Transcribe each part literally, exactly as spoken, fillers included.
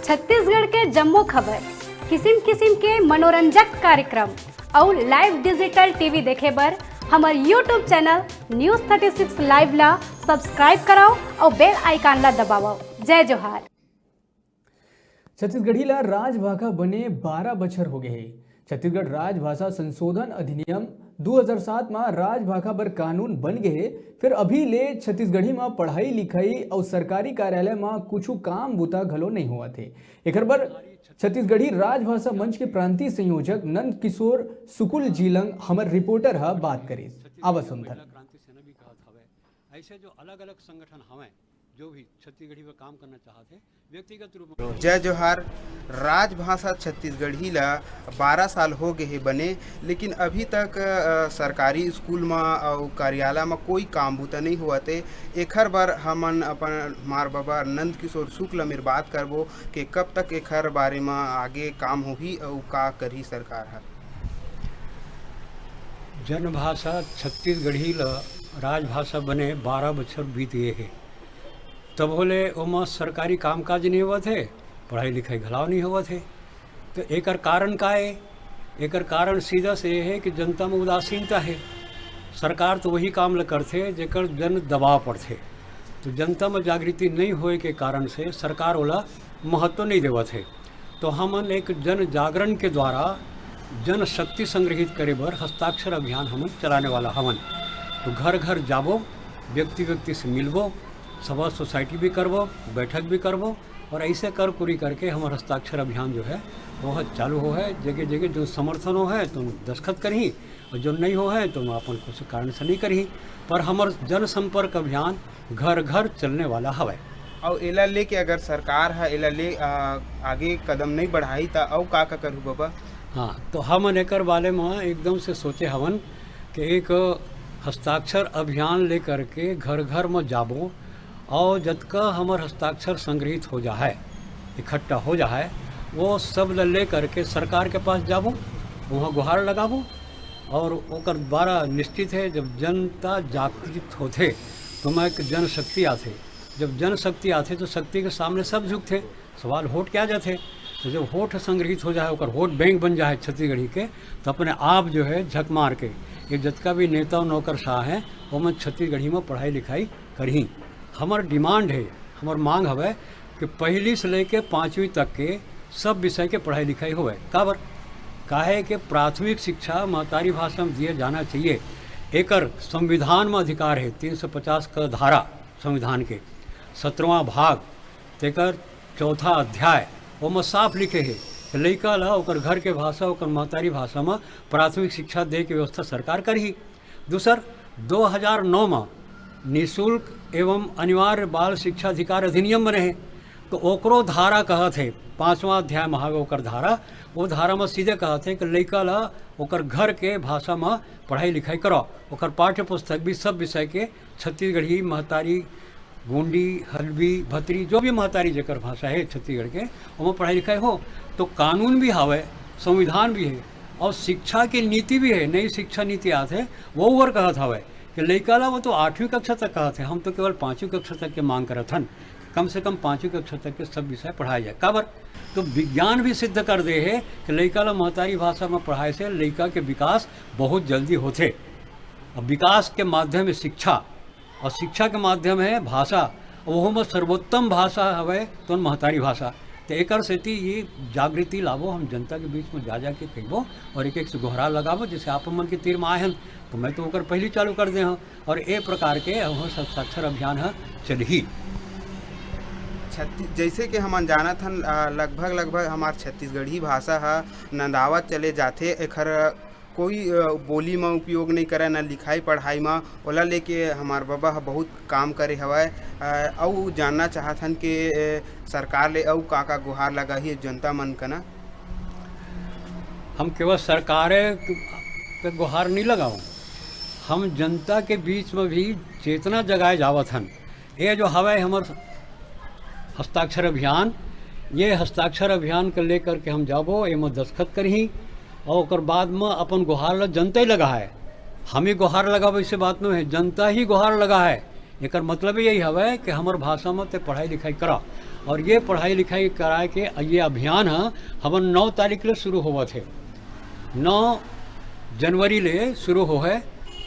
छत्तीसगढ़ के जम्मो खबर, किसिम किसिम के मनोरंजक कार्यक्रम अउ live digital T V देखे बर हमर YouTube channel News thirty six Live ला subscribe करव अउ bell icon ला दबावव। जय जोहार। छत्तीसगढ़ी ला राजभाखा बने बारह बछर हो गए हे। छत्तीसगढ़ राजभाषा संशोधन अधिनियम दू हजार सात म राजभाखा बर कानून बन गए हे, फिर अभी ले छत्तीसगढ़ी म पढ़ाई लिखाई अउ सरकारी कार्यालय म कुछु काम बूता घलो नइ होवत हे। एखर बर छत्तीसगढ़ी राजभाषा मंच के प्रांतीय संयोजक नंद किशोर सुकुल जी लंग हमर reporter ह बात करिस। आवा सुनथन। क्रांति सेना भी कहत हवय, ऐसे जो अलग-अलग संगठन हवय, जो भी छत्तीसगढ़ी पर काम करना चाहत हे, व्यक्तिगत रूप में जय जोहार। राजभाषा छत्तीसगढ़ी ला बारह साल हो गए हे बने, लेकिन अभी तक, अ, सरकारी स्कूल म अउ कार्यालय म कोई काम बूता नइ होवत हे। एखर बर हमन अपन हमार बाबा नंद किशोर शुक्ल मेर बात करबो कि कब तक एखर बारे म आगे काम होही अउ का करही सरकार ह। जनभाषा छत्तीसगढ़ी ल राजभाषा बने बारह बछर बीत गए हे, तभो ले ओमा सरकारी कामकाज नइ होवत हे, पढ़ाई लिखाई घलाव नइ होवत हे। तो एकर कारण का हे? एकर कारण सीधा से ये हे कि जनता में उदासीनता हे। सरकार तो वही काम ल करथे जेकर जन दबाव पड़थे। तो जनता में जागृति नइ होए के कारण से सरकार ओला महत्व नइ देवत हे। तो हमन एक जन जागरण के द्वारा जनशक्ति संग्रहित करे बर हस्ताक्षर अभियान हमन चलाने वाला हवन। तो घर घर जाबो, व्यक्ति व्यक्ति से मिलबो, सभा सोसाइटी भी करबो, बैठक भी करबो और ऐसे कर कुरी करके हमर हस्ताक्षर अभियान जो है वो ह चालू हो है। जगह जगह जो समर्थन हो है तो दस्तखत करही और जो नहीं हो है तो अपन कुछ कारण से नहीं करही, पर हमर जनसंपर्क अभियान घर घर चलने वाला हवय। अउ एला लेके अगर सरकार ह एला ले, आ, आगे कदम नहीं बढ़ाही त अउ का का करहू बाबा? हाँ, तो हमन एकर बारे म एकदम से सोचे हवन कि एक हस्ताक्षर अभियान लेकर के घर घर म जाबो और जतका हमर हस्ताक्षर संग्रहित हो जा है, इकट्ठा हो जा है, वो सब ल ले करके सरकार के पास जाबो, वहाँ गुहार लगाबो और ओकर द्वारा निश्चित है जब जनता जागृत होथे तो मैं एक जनशक्ति आथे। जब जनशक्ति आथे तो शक्ति के सामने सब झुकथे। सवाल वोट के आ जाथे। तो जब वोट संग्रहित हो जाए, ओकर वोट बैंक बन जाए छत्तीसगढ़ी के, तो अपने आप जो है झक मार के ये जतका भी नेता और नौकरशाह हैं, ओमन छत्तीसगढ़ी में पढ़ाई लिखाई करही। हमर डिमांड है, हमर मांग हवय कि पहली से लेके पाँचवीं तक के सब विषय के पढ़ाई लिखाई होवय। काबर? काहे के प्राथमिक शिक्षा महतारी भाषा में दिए जाना चाहिए। एकर संविधान में अधिकार है, तीन सौ पचास का धारा संविधान के सत्रहवाँ भाग, तेकर चौथा अध्याय, ओमा साफ लिखे हे कि लइका ला ओकर घर के भाषा, ओकर महतारी भाषा म प्राथमिक शिक्षा दे के व्यवस्था सरकार करही। दूसर, दो हज़ार नौ म निशुल्क एवं अनिवार्य बाल शिक्षा अधिकार अधिनियम बने हे, तो ओकरो धारा कहत हे, पाँचवाँ अध्याय म हवे ओकर धारा, वो धारा म सीधे कहत हे कि लइका ला ओकर घर के भाषा म पढ़ाई लिखाई करो, ओकर पाठ्य पुस्तक भी सब विषय के छत्तीसगढ़ी, महतारी, गोंडी, हल्बी, भतरी, जो भी महतारी जेकर भाषा है छत्तीसगढ़ के, ओमा पढ़ाई लिखाई हो। तो कानून भी हवय, संविधान भी है और शिक्षा की नीति भी है, नई शिक्षा नीति आत है, वो ऊपर कहत हवय कि लइका ला वो तो आठवीं कक्षा तक कहत है, हम तो केवल पाँचवीं कक्षा तक के मांग करत हन। कम से कम पाँचवीं कक्षा तक के सब विषय पढ़ाया जाए। काबर? तो विज्ञान भी सिद्ध कर दे है कि लइका ला महतारी भाषा में पढ़ाए से लइका के विकास बहुत जल्दी होथे। अब विकास के माध्यम है शिक्षा, और शिक्षा के माध्यम है भाषा, और वहू में सर्वोत्तम भाषा हवे तो महतारी भाषा। तो एकर सेती ये जागृति लाबो, हम जनता के बीच में जा जा के कहिबो और एक एक से गोहरार लगाबो। जैसे आप मन के तीर में आए हन, तो मैं तो ओकर पहली चालू कर दे हूँ, और ए प्रकार के हम हस्ताक्षर अभियान ह चलही। छत्ती-, जैसे कि हमन जानत हन, अ, लगभग, लगभग हमार छत्तीसगढ़ी भाषा ह नंदावत चले जाथे। एखर कोई, अ, बोली म उपयोग नइ करय, न लिखाई पढ़ाई म। ओला लेके हमार बबा ह बहुत काम करे हवय। अ, अउ जानना चाहत हन कि, अ, सरकार ले अउ का-का गुहार लगाही जनता मन कना? हम केवल सरकारे के गुहार नइ लगावं, हम जनता के बीच म भी चेतना जगाए जावत हन। ये जो हवय हमर हस्ताक्षर अभियान, ये हस्ताक्षर अभियान के लेकर के हम जाबो, एमा दस्तखत करही और ओकर बाद म अपन गुहार ल जनता ही लगाए। हम ही गुहार लगाबो, ऐसे बात नहीं है, जनता ही गुहार लगाए। एकर मतलब यही हवय कि हमर भाषा म ते पढ़ाई लिखाई करा। और ये पढ़ाई लिखाई कराए के ये अभियान ह हमन नौ तारीख ले शुरू होवत हे। नौ जनवरी ले शुरू हो है।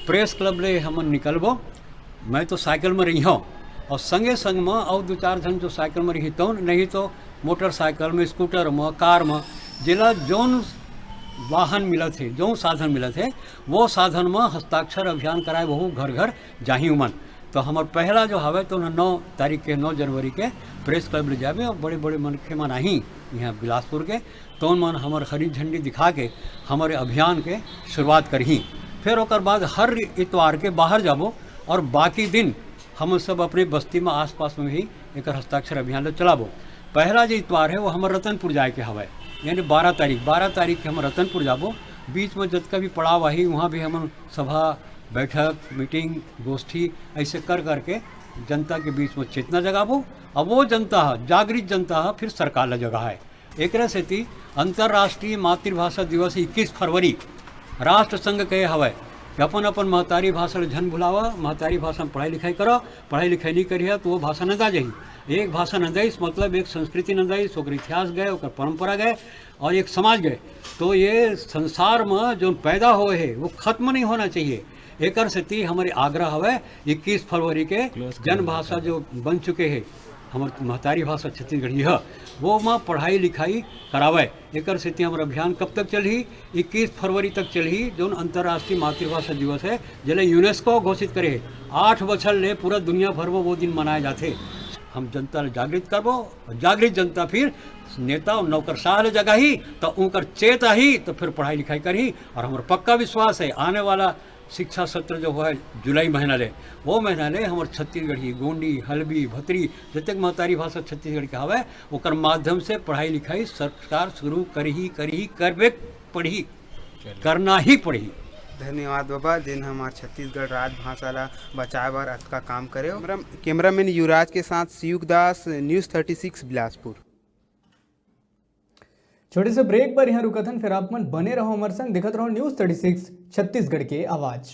प्रेस क्लब ले हमन निकलबो। मैं तो साइकिल में रही हूँ और संगे संग में और दो चार झन जो साइकिल में रही तो नहीं तो मोटरसाइकिल में, स्कूटर में, कार में, जेला जोन वाहन मिलत हे, जोन साधन मिलत हे, वो साधन में हस्ताक्षर अभियान कराए, वहू घर घर जाही उमन। तो हमर पहला जो हवे तो नौ तारीख के, नौ जनवरी के प्रेस क्लब ले जाबे और बड़े बड़े मनखे मन आही यहाँ बिलासपुर के, तो मन हमर हरी झंडी दिखा के हमर अभियान के शुरुआत करही। फिर ओकर बाद हर इतवार के बाहर जाबो और बाकी दिन हम सब अपने बस्ती में, आसपास में भी एकर हस्ताक्षर अभियान ल चलाबो। पहला जो इतवार है वो हमर रतनपुर जाए के हवय, यानी बारह तारीख, बारह तारीख के हम रतनपुर जाबो। बीच में जतका भी पड़ाव आही वहाँ भी हम सभा, बैठक, मीटिंग, गोष्ठी ऐसे कर करके जनता के बीच में चेतना जगाबो। अब वो जनता ह, जागृत जनता ह फिर सरकार ला जगाए। एकरे सेती अंतर्राष्ट्रीय मातृभाषा दिवस इक्कीस फरवरी राष्ट्र संघ कहे हवय कि अपन अपन महतारी भाषा ल झन भुलावा, महतारी भाषा में पढ़ाई लिखाई करो। पढ़ाई लिखाई नहीं करिहा तो वो भाषा नंदा जाही। एक भाषा नंदाइस मतलब एक संस्कृति नंदाइस, ओकर इतिहास गए, ओकर परंपरा गए और एक समाज गए। तो ये संसार में जो पैदा होए हे वो खत्म नहीं होना चाहिए। एकर सेती हमर आग्रह हवय इक्कीस फरवरी के जनभाषा जो बन चुके हे, हमर महतारी भाषा छत्तीसगढ़ी ह, वो म पढ़ाई लिखाई करावय। एकर सेती हमर अभियान कब तक चलही? इक्कीस फरवरी तक चलही, जोन अंतर्राष्ट्रीय मातृभाषा दिवस है, जेला यूनेस्को घोषित करे हे। आठ बछर ले पूरा दुनिया भर में वो दिन मनाए जाथे। हम जनता ल जागृत करबो और जागृत जनता फिर नेता और नौकरशाह ल जगाही, तो उनकर चेत आही, तो फिर पढ़ाई लिखाई करही। और हमर पक्का विश्वास है, आने वाला शिक्षा सत्र जो है जुलाई महीना ले, वो महीना ले हमर छत्तीसगढ़ी, गोंडी, हलबी, भतरी, जतेक महतारी भाषा छत्तीसगढ़ के हवय, ओकर माध्यम से पढ़ाई लिखाई सरकार शुरू करही, करही, करबे पड़ही, करना ही पड़ही। धन्यवाद बाबा, जेन हमार छत्तीसगढ़ राजभाषा ला बचाए बर अतका काम करे। कैमरा-, कैमरामैन युवराज के साथ सियुक दास, न्यूज़ थर्टी सिक्स बिलासपुर। छोटे से ब्रेक पर यहाँ रुकथन, फिर आप मन बने रहो हमर संग, देखत रहो न्यूज़ थर्टी सिक्स छत्तीसगढ़ के आवाज।